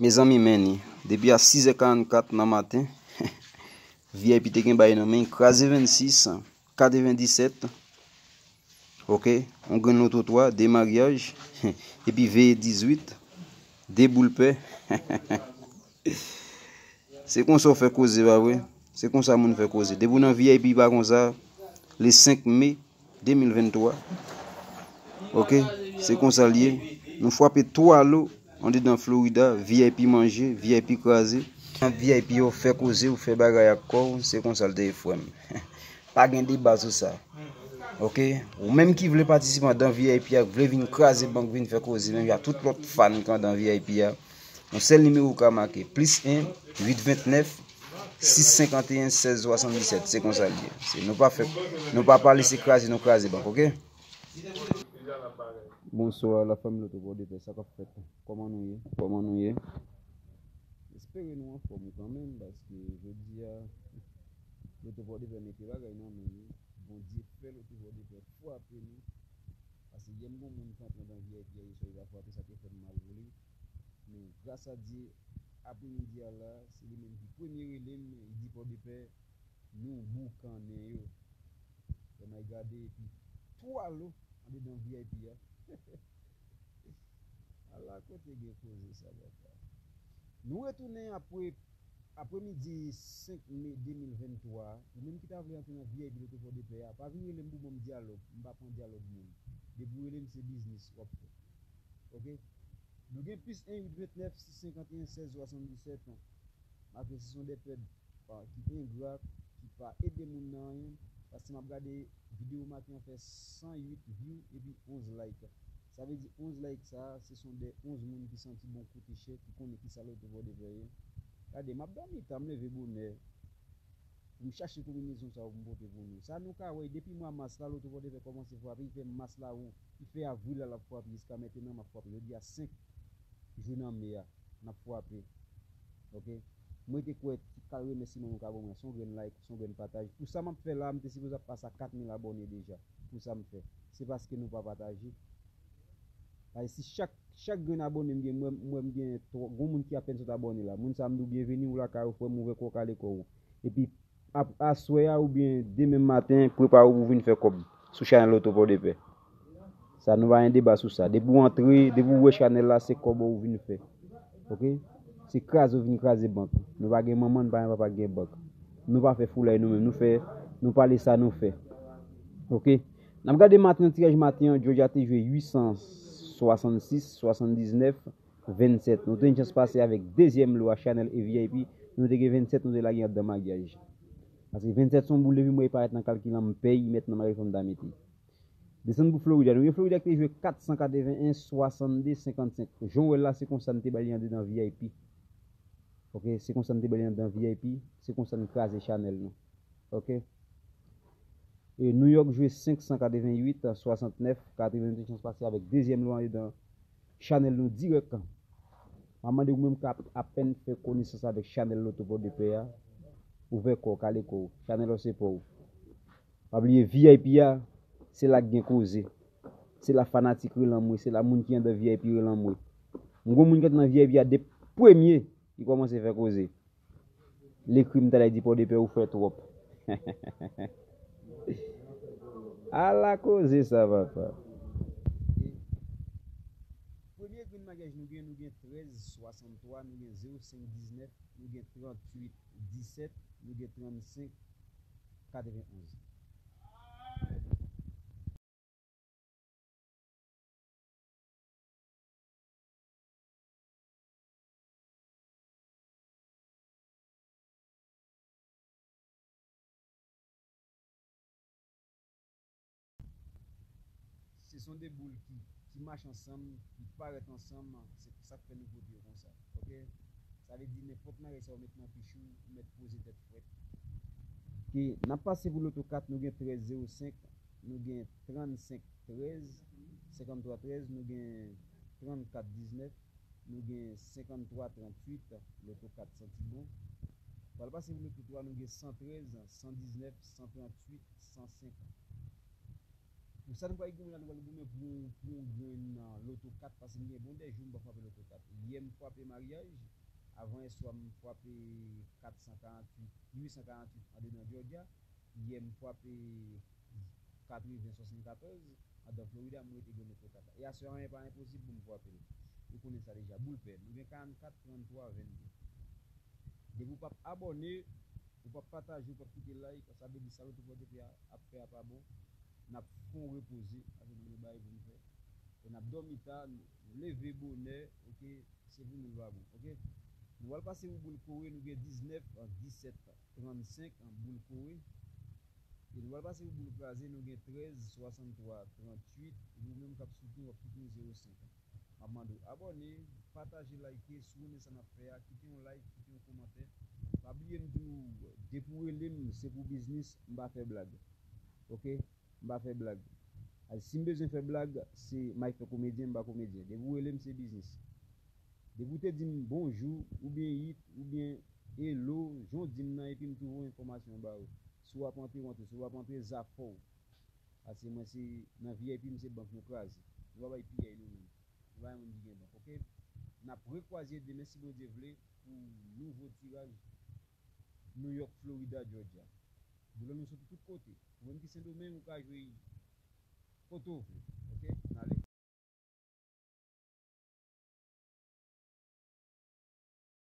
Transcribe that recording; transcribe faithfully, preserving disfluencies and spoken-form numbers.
Mezanmi, men ni. Depi a sizè karannkat nan maten, V I P te gen bagay nan men, kraze vennsis, katrevendisèt, oke, yon grenn loto twa, de maryaj, epi veye dizuit, de boul pè. Se konsa w fè koze, pa vre? Se konsa moun fè koze. Depi w nan V I P pa konsa, le senk me de mil venntwa. Oke? Se konsa l ye. Nou frape twa lo andedan Florida, V I P manje, V I P kraze. Nan V I P yo fè koze, ou fè bagay ak kò w, se konsa l te ye, frè m. Pa gen deba sou sa. Oke? Ou menm ki vle patisipe andan V I P a, vle vin kraze bank, vin fè koze, menm jan tout lòt fan ki andan V I P a, yon sèl nimewo ou ka make, plis en, uit vennèf, sis senkanteyen, sèz swasanndisèt. Se konsa l ye. Se, nou pa fè, nou pa pale, se kraze, nou kraze bank, oke? Bonswa, lafanmi Loto Pòdepè, sa k ap fèt? Kòman nou ye? Kòman nou ye? Espere nou anfòm kanmenm, paske jodi a, Loto Pòdepè mete bagay nan men nou. Bondye fè Loto Pòdepè frape nou. Paske yè m gon moun ki antre nan V I P a, yè swa li pa frape, sa te fè m mal pou li. Men gras a Dye, apremidi a la, se li menm ki premye rele m, li di Pòdepè, nou boukannen yo. Fè m al gade epi twa lo andedan V I P a. Ala kote gen koze sa, papa. Nou retounen apre, apremidi senk me de mil venntwa. Ou menm ki ta vle antre nan V I P Loto Pòdepè a, pa vin rele m pou ban m dyalòg. M pa pran dyalòg moun. Depi w rele m, se biznis w ap fè. Oke? Nou gen plis en uit vennèf sis senkanteyen sèz swasanndisèt. Make se son de pèd ki engra, ki pa ede moun nan anyen, paske m ap gade videyo maten an fè san uit view epi onz like. Sa vle di onz like sa, se son de onz moun ki santi bon koute chè, ki konnen kisa Loto Pòdepè ye. Gade, m ap dòmi ta, m leve bonè pou m chache konbinezon sa yo pou m pote pou nou. Sa nou ka wè, depi mwa mas la, Loto Pòdepè kòmanse frape, li fè mas la, li fè avril la, l ap frape, jiska mentenan, m ap frape. Jodi a senk jou nan me a, n ap frape. Oke? Mwen te kwè ti kal remèsiman nou ka ban mwen, se yon grenn like, se yon grenn pataj. Pou sa m ap fè la, m te sipoze ap pase a kat mil abòne deja. Pou sa m fè. Se paske nou pa pataje. Paske si chak, chak grenn abòne m gen, mwen, mwen m gen twa, gon moun ki apèn sot abòne la. Moun sa m di w byenveni, ou lakay ou frè m, ouvè kò w, kale kò w. Epi ap-, aswè a oubyen demen maten, prepare w pou w vin fè kòb sou chanèl Loto Pòdepè. Sa, nou pa gen deba sou sa. Depi w antre, depi w wè chanèl la, se kòb ou vin fè. Oke? Se kraze ou vin kraze bank. Nou pa gen manman, nou pa gen papa ki gen bank. Nou pa fè foulay nou menm. Nou fè, nou pale sa nou fè. Oke? N ap gade maten an, tiraj maten an, Georgia te jwe uit san swasann sis, swasanndiznèf, vennsèt. Nou te gen chans pase avèk dezyèm lo a chanèl e V I P. Nou te gen vennsèt, nou te lage anndan maryaj. Paske vennsèt se yon boul, depi m wè li parèt nan kalkil an, m pè, li mèt nan maryaj fò m ta mete. Desann pou Florida. Nou gen Florida ki te jwe kat san katreven en, swasannde, senkannsenk. Jan w wè l la, se konsa n te ba li anndan V I P. Oke, se konsa n te ba li anndan V I P, se konsa n kraze chanèl nou. Oke? E New York jwe senk san katreven uit, swasantnèf, katreven, te chans pase avèk dezyèm lo anndan chanèl nou dirèk. M ap mande ou menm k ap apèn fè konesans avèk chanèl Loto Pòdepè a, ouvè kò w, kale kò w, chanèl ou se pa w. Pa bliye V I P a, se la k gen koze. Se la fanatik rele anmwe, se la moun ki anndan V I P rele anmwe. M gon moun ki antre nan V I P a depi premye, li kòmanse fè koze. L ekri m talè, di Pòdepè ou fè twòp. Ala koze sa, papa. Premye grenn maryaj nou gen, nou gen trèz swasanntwa, nou gen zewo senk diznèf, nou gen tranntuit disèt, nou gen trannsenk katrevenonz. Se son de boul ki, ki mache ansanm, ki parèt ansanm, se sa k fè nou pote yo konsa. Oke? Sa vle di nenpòt maryaj sa ou met nan fich ou, ou mèt poze tèt frèt. Oke, n ap pase pou loto kat, nou gen trèz zewo senk, nou gen trannsenk trèz, senkanntwa trèz, nou gen trannkat diznèf, nou gen senkanntwa tranntuit, loto kat santi bon. Pral pase pou loto twa, nou gen santrèz, sandiznèf, santranntuit, sansenk. Sa nou pral goumen la, nou pral goumen pou, pou yon grenn nan loto kat, paske m gen bon de jou m pa frape loto kat. Yè m frape maryaj, avan yè swa m frape kat san karanntuit, uit san karanntuit andedan Georgia. Yè m frape katreven swasannkatòz andan Florida, m rete grenn loto kat la. E aswè anyen pa enposib pou m frape l. Ou konnen sa deja. Boul pè, nou gen karannkat, tranntwa, venndè. Depi w p ap abòne, ou p ap pataje, ou p ap kite like, sa vle di sa loto pòte pè a ap fè a pa bon. N ap fè w repoze, paske nou gen bagay pou n fè. E n ap dòmi ta, nou leve bonè, oke, se pou nou l pa bon, oke. Nou pral pase pou boul kore, nou gen diznèf, disèt, trannsenk, boul kore. E nou pral pase pou boul kraze, nou gen trèz, swasanntwa, tranntuit, e ou menm k ap soutni, w ap soutni zewo senk. M ap mande w abòne, pataje, like, si w renmen sa n ap fè a, kite yon like, kite yon kòmantè. Pa bliye m di w, depi w rele m, se pou biznis, m pa fè blag. Oke? M pa fè blag. Ay, si m bezwen fè blag, se Mike fè komedyen, m pa komedyen. Depi w rele m, se biznis. Depi w te di m bonjou, oubyen it, oubyen hello, jan w di m nan, epi m tou voye enfòmasyon ba ou. Si w ap antre, w antre. Si w p ap antre, zafè w. Paske mwen se, nan V I P m se bank nou kraze. Nou pa bay piyay nou menm. Nou pa yon moun ki gen bank, oke? N ap rekwaze demen si Bondye vle pou nouvo tiraj New York, Florida, Georgia. Boul nou soti tout kote. Ou menm ki Sendomeng, ou ka jwe kote w vle, oke?